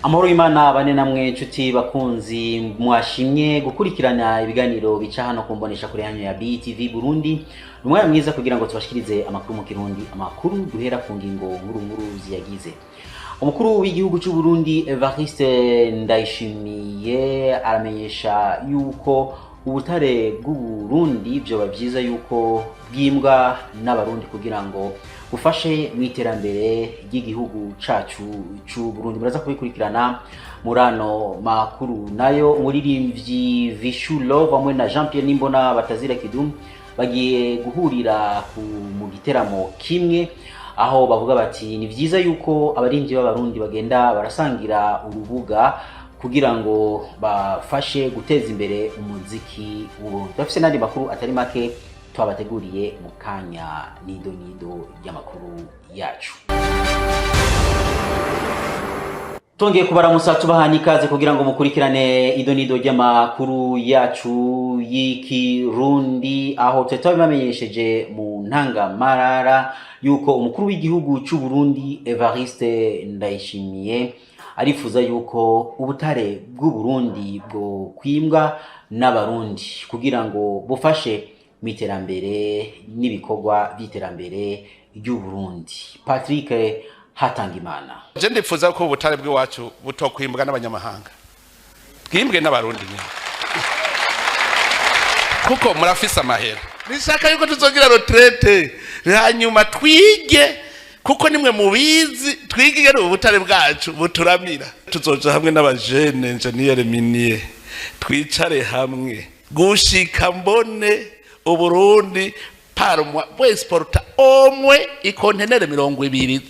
Amahoro y'Imana bane namwe, nshuti bakunzi mwashimye gukurikirana ibiganiro bica hano ku mbonesha kure yanyu ya BTV Burundi. Ni umwanya mwiza kugira ngo tubashikirize amakuru mu Kirundi, amakuru duhera ku ngingo nkuru nkuru ziyagize. Umukuru w'igihugu cy'u Burundi Evariste Ndayishimiye aramenyesha yuko ubutare bw'u Burundi vyoba vyiza yuko bwimbwa n'Abarundi kugira ngo bufashe mu iterambere ry'igihugu cacu c'u Burundi. Muraza kubikurikirana muri ano makuru. Nayo umuririmbyi Vichou Love hamwe na Jean Pierre Nimbona batazira Kidum bagiye guhurira mu giteramo kimwe, aho bavuga bati ni vyiza yuko abaririmbyi b'Abarundi bagenda barasangira urubuga kugira ngo bafashe guteza imbere umuziki w'Uburundi. Turafise n'andi makuru atari make twabateguriye mu kanya, nido nido y'amakuru yacu. Tongeye kubaramusa, tubaha ikaze kugira ngo mukurikirane idonido ry'amakuru yacu y'Ikirundi, aho twari twabibamenyesheje mu ntangamarara yuko umukuru w'igihugu c'u Burundi Evariste Ndayishimiye arifuza yuko ubutare bw'u Burundi bwo kwimbwa n'Abarundi kugira ngo bufashe mu iterambere n'ibikorwa by'iterambere ry'u Burundi. Patrick Hatangimana. Je ndifuza ko ubutare bw'iwacu butokwimbwa n'abanyamahanga, bwimbwe n'Abarundi nyine, kuko murafise amahera. Nishaka yuko tuzogira retraite, hanyuma twige, kuko nimwe mubizi, twige ingene ubutare bwacu buturamira. Tuzoja hamwe n'abajene ingénieur minier, twicare hamwe gushika mbone Uburundi par mois bwexporta omwe ikontenere 20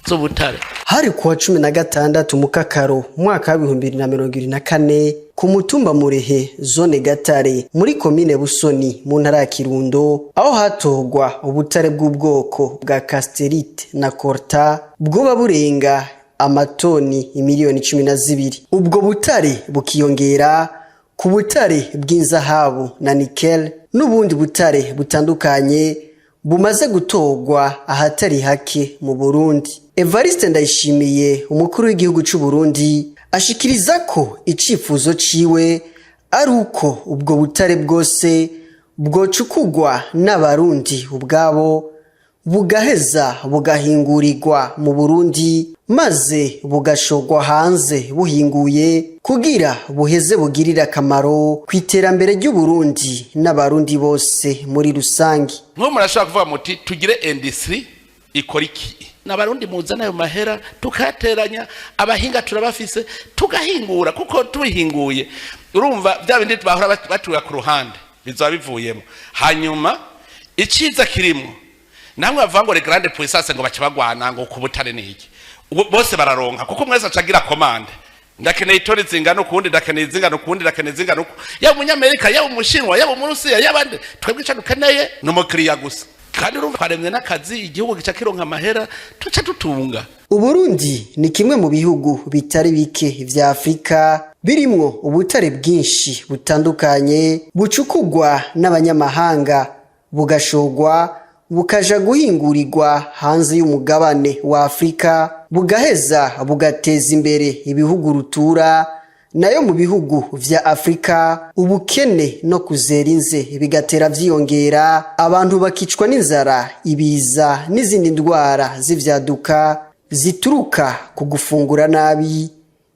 z'ubutare. Hari kuwa 16 Mukakaro umwaka wa 2024, ku mutumba Murehe, zone Gatare, muri komine Busoni, mu ntara ya Kirundo, aho hatorwa ubutare bw'ubwoko bwa cassitérite na coltan bwoba burenga amatoni 12 miliyoni. Ubwo butare bukiyongera ku butare bw'inzahabu na nickel n'ubundi butare butandukanye bumaze gutorwa ahatari hake mu Burundi. Evariste Ndayishimiye, umukuru w'igihugu c'u Burundi, ashikiriza ko icifuzo ciwe ari uko ubwo butare bwose bwocukugwa n'Abarundi ubwabo, bugaheza bugahingurirwa mu Burundi, maze bugashorwa hanze buhinguye, kugira buheze bugirire akamaro ku iterambere ry'Uburundi n'Abarundi bose muri rusange. Nk'ubu murashobora kuvuga muti tugire industrie ikora iki, n'Abarundi muzana ayo mahera tukayateranya, abahinga turabafise, tugahingura, kuko tubihinguye urumva bya bindi bahora batura ku ruhande bizaba bivuyemo. Hanyuma iciza kirimo, namwe bavuga ngo les grandes puissances ngo bakibagwana ngo ku butare niki, bose bararonka, kuko mwese acagira commande: ndakeneye itori zingana ukundi, ndakeneye izingana ukundi, ndakeneye izingana uku, yaba Umunyamerika, yaba Umushinwa, yaba Umurusiya, yaba nde. Twebwe ico dukeneye ni umukiriya gusa. Kandi urumva twaremye n'akazi, igihugu gica kironka amahera, tuca dutunga. Uburundi ni kimwe mu bihugu bitari bike vya Afurika birimwo ubutare bwinshi butandukanye bucukugwa n'abanyamahanga, bugashorwa bukaja guhingurirwa hanze y'umugabane wa Afurika, bugaheza bugateza imbere ibihugu rutura. Nayo mu bihugu vya Afurika, ubukene no kuzera inze bigatera vyiyongera, abantu bakicwa n'inzara, ibiza n'izindi ndwara z'ivyaduka zituruka ku gufungura nabi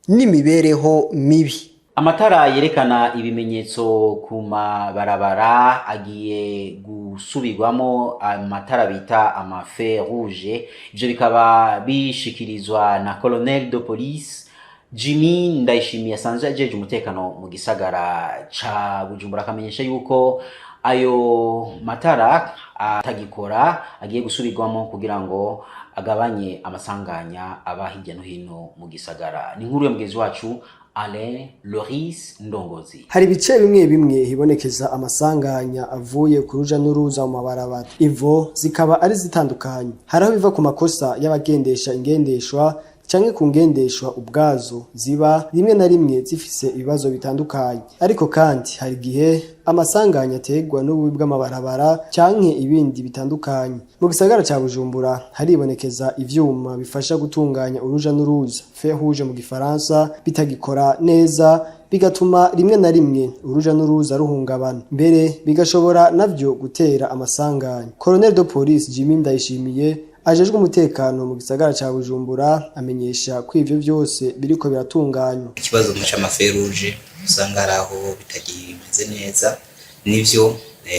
n'imibereho mibi. Amatara yerekana ibimenyetso ku mabarabara agiye gusubirwamo, amatara bita ama feux rouges. Ivyo bikaba bishikirizwa na colonel de police Jimmy Ndayishimiye, asanzwe ajeje umutekano mu gisagara ca Bujumbura, akamenyesha yuko ayo matara atagikora agiye gusubirwamo kugira ngo agabanye amasanganya aba hirya no hino mu gisagara. Ni inkuru ya mugenzi wacu Alain Loris Ndongozi. Hari ibice bimwe bimwe hibonekeza amasanganya avuye ku ruja n'uruza mu mabarabara. Ivo zikaba ari zitandukanye. Hari aho biva ku makosa y'abagendesha ingendeshwa. canke ku ngendeshwa ubwazo ziba rimwe na rimwe zifise ibibazo bitandukanye. Ariko kandi hari igihe amasanganya aterwa n'ububi bw'amabarabara canke ibindi bitandukanye. Mu gisagara ca Bujumbura haribonekeza ivyuma bifasha gutunganya uruja n'uruza, feu rouge mu gifaransa, bitagikora neza, bigatuma rimwe na rimwe uruja n'uruza ruhungabana, mbere bigashobora navyo gutera amasanganya. Colonel de Police Jimmy Ndayishimiye ajejwe umutekano mu gisagara ca Bujumbura amenyesha ko ivyo vyose biriko biratunganywa. Ikibazo c'ama feux rouges usanga hari aho bitagimeze neza, nivyo,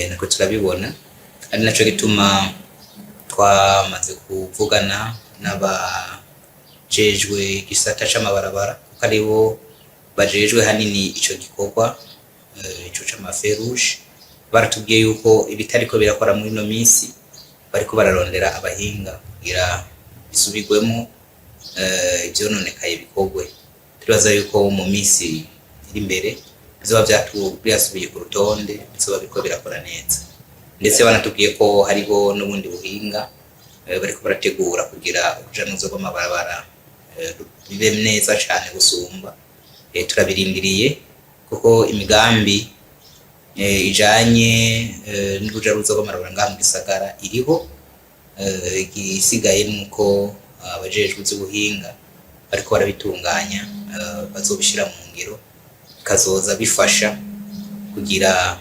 nako turabibona, ari naco gituma twamaze kuvugana n'abajejwe igisata c'amabarabara, kuko aribo bajejwe hanini ico gikorwa, ico c'ama feux rouges. Baratubwiye yuko ibitariko birakora muri ino minsi bariko bararondera abahinga kugira bisubirwemo, ivyononekaye bikorwe. Turibaza yuko mu minsi iri imbere bizoba byasubiye ku rutonde, bizoba biriko birakora neza. Ndetse banatubwiye ko hariho n'ubundi buhinga bariko barategura kugira uruja n'uruza rw'amabarabara bibe neza cane gusumba. Turabirindiriye kuko imigambi ijanye n'uruja n'uruza rw'amabarabara ngaha mu gisagara iriho. Igisigaye nuko abajejwe ivy'ubuhinga bariko barabitunganya, bazobishira mu ngiro, bikazoza bifasha kugira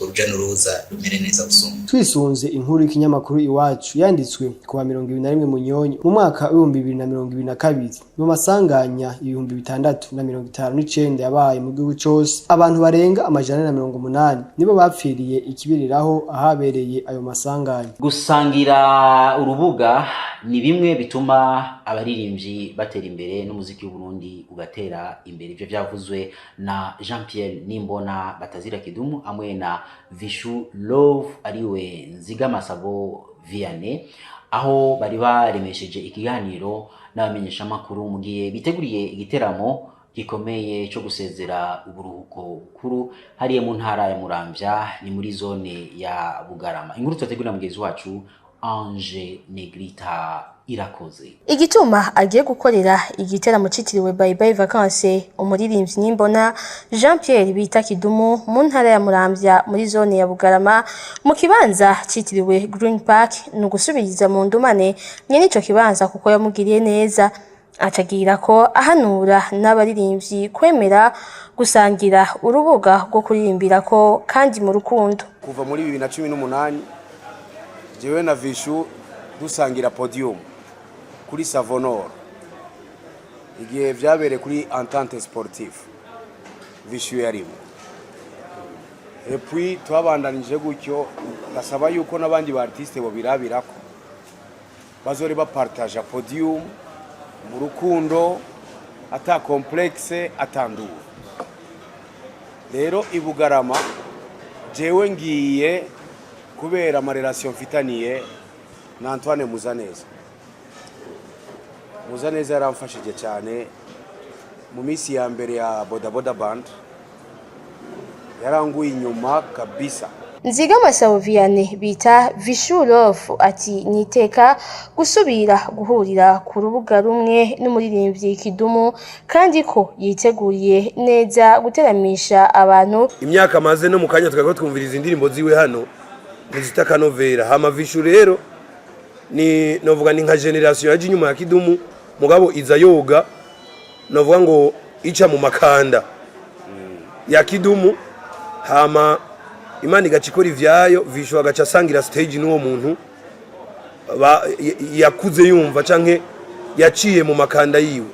uruja n'uruza rumere neza gusumba. Twisunze inkuru y'ikinyamakuru Iwacu yanditswe kuwa 21 Munyonyo mu mwaka w'2022, mu masanganya 6059 yabaye mu gihugu cose, abantu barenga 480 nibo bapfiriye ikibiriraho ahabereye ayo masanganya. Gusangira urubuga ni bimwe bituma abaririmbyi batera imbere n'umuziki w'Uburundi ugatera imbere. Ivyo vyavuzwe na Jean Pierre Nimbona batazira Kidumu hamwe na Vishu Love, ariwe Nzigamasabo Vianney, aho bari baremesheje ikiganiro n'abamenyeshamakuru mu gihe biteguriye igiteramo gikomeye cyo gusezera uburuhuko bukuru hariya mu ntara ya Muramvya, ni muri zone ya Bugarama. Inkuru twategurira mugenzi wacu Ange Negrita Irakoze. Igituma agiye gukorera igiteramo citiriwe Bye Bye Vacances umuririmbyi Nimbona Jean Pierre bita Kidumu mu ntara ya Muramvya muri zone ya Bugarama mu kibanza citiriwe Green Park ni ugusubiriza mu ndumane nyene ico kibanza, kuko yamugiriye neza. Acagira ko ahanura n'abaririmbyi kwemera gusangira urubuga rwo kuririmbirako kandi mu rukundo. Kuva muri 2018 jewe na Vishu dusangira podium kuri Savonor, igihe vyabereye kuri Entente Sportive, Vishu yarimo. Et puis twabandanije gutyo. Ndasaba yuko n'abandi ba artiste bobirabirako, bazore bapartaja podium mu rukundo, ata complexe, atandura. Rero ibugarama jewe ngiye kubera ama relations mfitaniye na Antoine Muzaneza. Muzaneza yaramfashije cyane mu minsi ya mbere ya Boda Boda Band, yaranguye inyuma kabisa. Nzigamasabo Vianney bita Vishu Love ati niteka gusubira guhurira ku rubuga rumwe n'umuririmbyi Kidumu, kandi ko yiteguriye neza guteramisha abantu. Imyaka maze no mu kanya twari twumviriza indirimbo ziwe hano ntizita akanovera. Hama Vishu rero ni novuga ni nka generation yaje inyuma ya Kidumu, mugabo iza yoga, novuga ngo ica mu makanda ya Kidumu, hama Imana igaca ikora ivyayo, Vishu agaca asangira stage n'uwo muntu yakuze yumva canke yaciye mu makanda yiwe.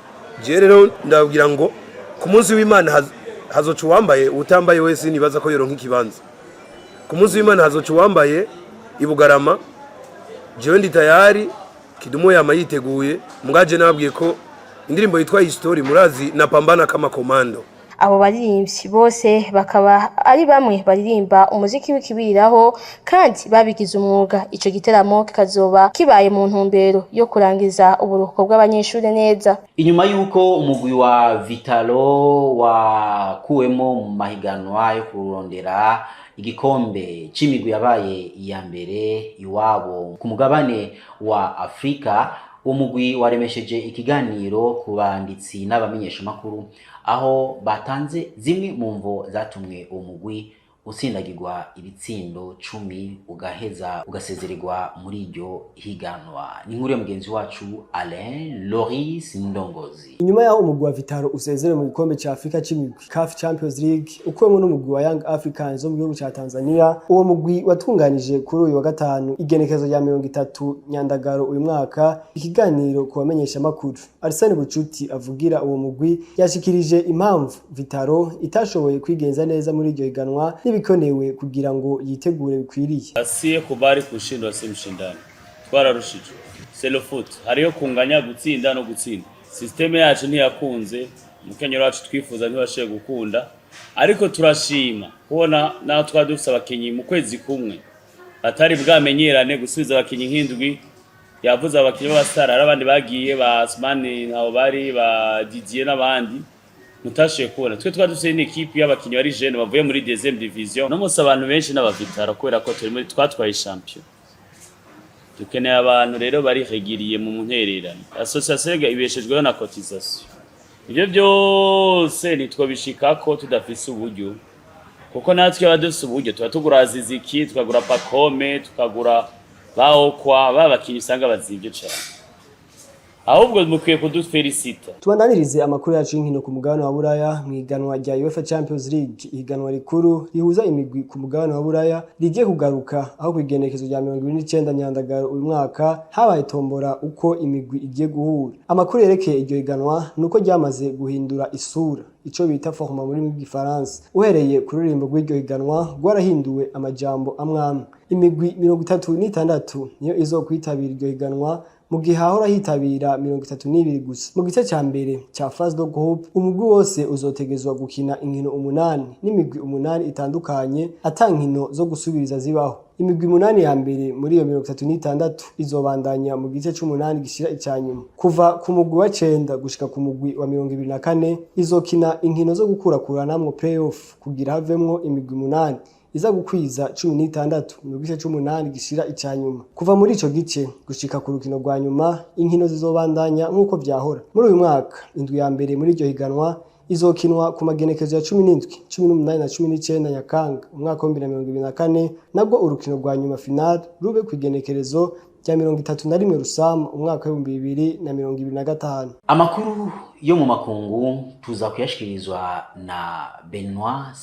Je rero ndababwira ngo ku munsi w'Imana hazoca uwambaye, utambaye wese nibaza ko yoronka ikibanza. Ku munsi w'Imana hazoca uwambaye ibugarama. Jewe ndi tayari, Kidumu yama yiteguye. Mugaje nababwiye ko indirimbo yitwa History, murazi na pambana kama komando. Abo baririmbyi bose bakaba ari bamwe baririmba umuziki w'ikibiriraho kandi babigize umwuga. Ico giteramo kikazoba kibaye mu ntumbero yo kurangiza uburuhuko bw'abanyeshuri neza. Inyuma y'uko umugwi wa Vitalo wakuwemo mu mahiganwa yo kurondera igikombe c'imigwi yabaye iya mbere iwabo ku mugabane wa Afrika. Uwo mugwi waremesheje ikiganiro ku banditsi n'abamenyeshamakuru, aho batanze zimwe mu mvo zatumwe uwo mugwi utsindagirwa ibitsindo 10, ugaheza ugasezererwa muri iryo higanwa. Ni inkuru ya mugenzi wacu Alain Loris Ndongozi. Inyuma yaho umugwi wa Vitaro usezerewe mu gikombe ca Afrika c'imigwi, CAF Champions League, ukuwemwo n'umugwi wa Young Africans wo mu gihugu ca Tanzania, uwo mugwi watunganije kuri uyu wa gatanu, igenekerezo rya 30 Nyandagaro uyu mwaka, ikiganiro ku bamenyeshamakuru. Arsene Bucuti avugira uwo mugwi yashikirije impamvu Vitaro itashoboye kwigenza neza muri iryo higanwa n'ibikenewe kugira ngo yitegure bikwiriye. Asiyekubali kushindwa si mshindani. Twararushijwe. C'est le foot. Hariyo kunganya, gutsinda no gutsinda. Système yacu ntiyakunze, umukenyero wacu twifuza ntibashoboye gukunda, ariko turashima kubona naho twari dufise abakinyi mu kwezi kumwe batari bwamenyerane, gusubiza abakinyi nk'indwi. Yavuze abakinyi b'abasitari, hari abandi bagiye, ba Asmani ntaho bari, ba Didier n'abandi mutashoboye kubona. Twe twari dufise n'ikipe y'abakinyi bari jeune bavuye muri deuxième division. No munsi abantu benshi n'abavitara kubera ko turi muri twatwaye champion. Dukeneye abantu rero bari réguliers mu ntererano. Association ibeshejweho na cotisation. Ivyo byose nitwo tudafise uburyo, kuko natwe aba dufise uburyo tuba tugura Ziziki, tukagura Pakome, tukagura baokwa ba bakinyi usanga bazimvye cane. Ahubwo mukwiye kudufelicita. Tubandanirize amakuru yacu y'inkino ku mugabane wa Buraya, mu iganwa rya UEFA Champions League, ihiganwa rikuru rihuza imigwi ku mugabane wa Buraya rigiye kugaruka, aho ku igenekezo rya 29 Nyandagaro uyu mwaka habaye tombora uko imigwi igiye guhura. Amakuru yerekeye iryo higanwa nuko ryamaze guhindura isura, ico bita format muri rw'igifaransa. Uhereye ku ruririmbo rw'iryo higanwa rwarahinduwe amajambo amwamwe. Imigwi 36 niyo izokwitabira iryo higanwa, mu gihe hahora hitabira 32 gusa. Mu gice ca mbere ca phase de groupe, umugwi wose uzotegezwa gukina inkino umunani n'imigwi umunani itandukanye, ata nkino zo gusubiriza zibaho. Imigwi umunani ya mbere muri iyo 36 izobandanya mu gice c'umunani gishira ica nyuma. Kuva ku mugwi wa cenda gushika ku mugwi wa 24 izokina inkino zo gukurakuranamwo, play-off, kugira havemwo imigwi umunani iza gukwiza 16 mu gice c'umunani gishira ica nyuma. Kuva muri ico gice gushika ku rukino rwa nyuma, inkino zizobandanya nk'uko vyahora. Muri uyu mwaka, indwi ya mbere muri iryo higanwa izokinwa ku magenekezo ya 17, 18 na 19 Nyakanga umwaka wa 2024, nabwo urukino rwa nyuma, final, rube ku igenekerezo rya 31 Rusama umwaka wa 2025. Amakuru yo mu makungu tuza kuyashikirizwa na Benoit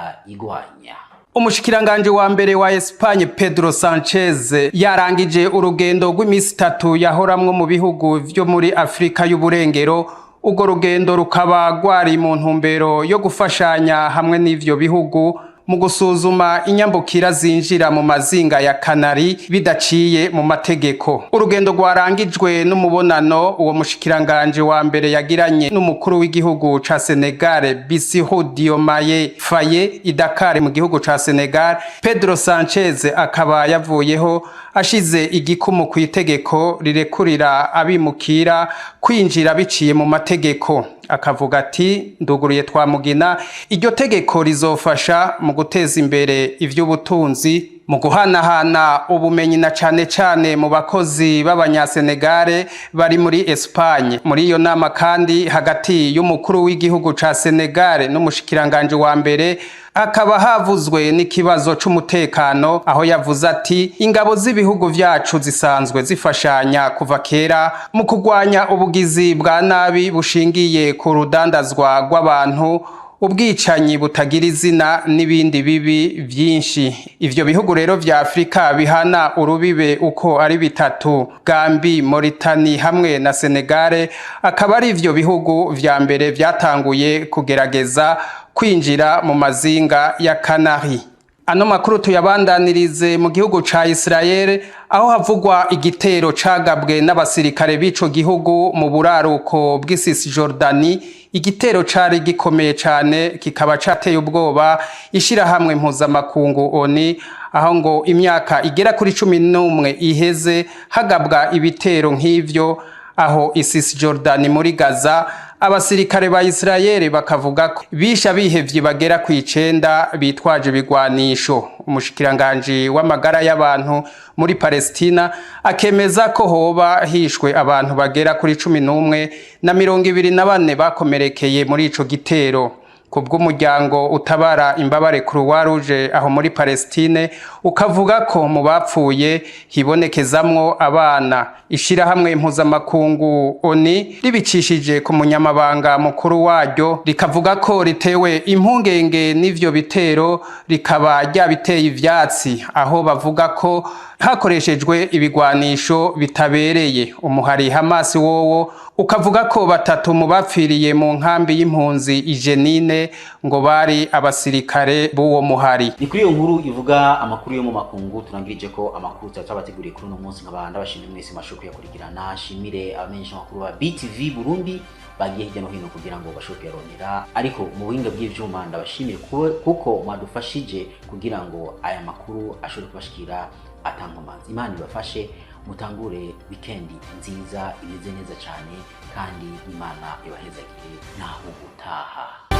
Sindayigwanya. Umushikiranganje wa mbere wa Espagne, Pedro Sanchez, yarangije urugendo rw'imisi 3 yahoramwo mu bihugu vyo muri Afrika y'uburengero. Urwo rugendo rukaba rwari mu ntumbero yo gufashanya hamwe n'ivyo bihugu mu gusuzuma inyambukira zinjira mu mazinga ya Kanari bidaciye mu mategeko. Urugendo rwarangijwe n'umubonano uwo mushikiranganje wa mbere yagiranye n'umukuru w'igihugu ca Senegal, Bassirou Diomaye Faye, i Dakar mu gihugu ca Senegal. Pedro Sanchez akaba yavuyeho ashize igikumu ku itegeko rirekurira abimukira kwinjira biciye mu mategeko, akavuga ati: "Nduguruye twamugina, iryo tegeko rizofasha mu guteza imbere ivy'ubutunzi, mu guhanahana ubumenyi, na cane cane mu bakozi b'abanyasenegale bari muri Espagne." Muri iyo nama kandi hagati y'umukuru w'igihugu ca Senegal n'umushikiranganje wa mbere, hakaba havuzwe n'ikibazo c'umutekano, aho yavuze ati: "Ingabo z'ibihugu vyacu zisanzwe zifashanya kuva kera mu kurwanya ubugizi bwa nabi bushingiye ku rudandazwa rw'abantu, ubwicanyi butagira izina n'ibindi bibi vyinshi." Ivyo bihugu rero vya Afrika bihana urubibe uko ari bitatu, Gambi, Mauritania hamwe na Senegale, akaba ari ivyo bihugu vya mbere vyatanguye kugerageza kwinjira mu mazinga ya Kanari. Ano makuru tuyabandanirize mu gihugu ca Israel, aho havugwa igitero cagabwe n'abasirikare b'ico gihugu mu buraruko bw'i Cisjordanie. Igitero cari gikomeye cane, kikaba cateye ubwoba ishirahamwe mpuzamakungu ONU, aho ngo imyaka igera kuri 11 iheze hagabwa ibitero nk'ivyo aho i Cisjordanie muri Gaza. Abasirikare ba Israel bakavuga ko bishe abihevyi bagera ku 9 bitwaje ibigwanisho. Umushikiranganji w'amagara y'abantu muri Palestina akemeza ko hoba hishwe abantu bagera kuri 11 na 24 bakomerekeye muri ico gitero. Kubw'umuryango utabara imbabare Croix Rouge aho muri Palestine, ukavuga ko mu bapfuye hibonekezamwo abana. Ishirahamwe impuzamakungu ONU ribicishije ku munyamabanga mukuru waryo rikavuga ko ritewe impungenge n'ivyo bitero, rikaba ryabiteye ivyatsi, aho bavuga ko hakoreshejwe ibigwanisho bitabereye. Umuhari Hamas wowo ukavuga ko 3 mu bapfiriye mu nkambi y'impunzi i Jenin ngo bari abasirikare b'uwo muhari. Ni kuri iyo nkuru ivuga amakuru yo mu makungu turangirije ko amakuru tutabateguriye kuri uno munsi. Nkaba ndabashimire mwese mashuko kuyakurikirana, shimire abamenyesha amakuru ba BTV Burundi bagiye hirya no hino kugira ngo bashobore kuyaronera, ariko mu buhinga bw'ivyuma ndabashimire kuko mwadufashije kugira ngo aya makuru ashobore kubashikira atankomanzi. Imana ibafashe mutangure weekend nziza imeze neza cyane, kandi Imana ibahezagire naho gutaha.